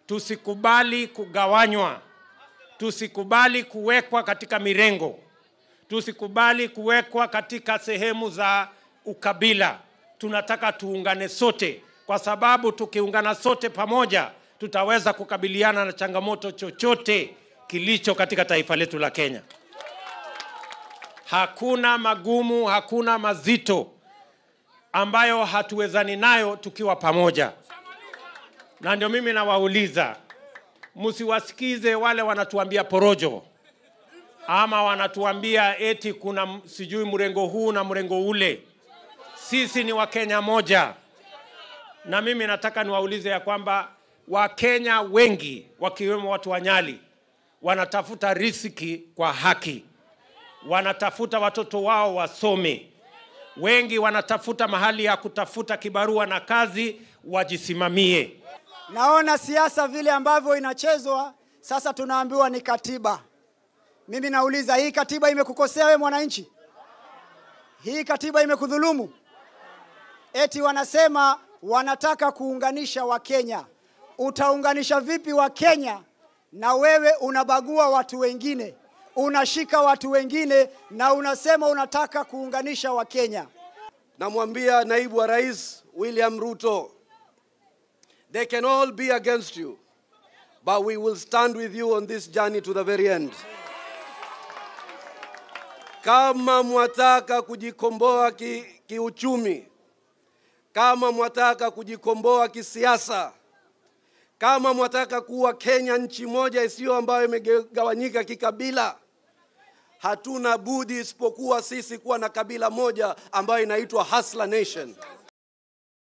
Tusikubali kugawanywa, tusikubali kuwekwa katika mirengo, tusikubali kuwekwa katika sehemu za ukabila. Tunataka tuungane sote, kwa sababu tukiungana sote pamoja tutaweza kukabiliana na changamoto chochote kilicho katika taifa letu la Kenya. Hakuna magumu, hakuna mazito ambayo hatuwezani nayo tukiwa pamoja. Na ndio mimi nawauliza, msiwasikize wale wanatuambia porojo ama wanatuambia eti kuna sijui mrengo huu na mrengo ule. Sisi ni Wakenya moja. Na mimi nataka niwaulize ya kwamba Wakenya wengi wakiwemo watu wa Nyali wanatafuta riziki kwa haki. Wanatafuta watoto wao wasome. Wengi wanatafuta mahali ya kutafuta kibarua na kazi wajisimamie. Naona siasa vile ambavyo inachezwa sasa, tunaambiwa ni katiba. Mimi nauliza, hii katiba imekukosea wewe mwananchi? Hii katiba imekudhulumu? Eti wanasema wanataka kuunganisha Wakenya. Utaunganisha vipi Wakenya na wewe unabagua watu wengine, unashika watu wengine na unasema unataka kuunganisha Wakenya? Namwambia naibu wa rais William Ruto, they can all be against you, but we will stand with you on this journey to the very end. Kama mwataka kujikomboa kiuchumi, kama mwataka kujikomboa kisiasa, kama mwataka kuwa Kenya nchi moja isiyo ambayo imegawanyika kikabila, hatuna budi isipokuwa sisi kuwa na kabila moja ambayo inaitwa Hustler Nation.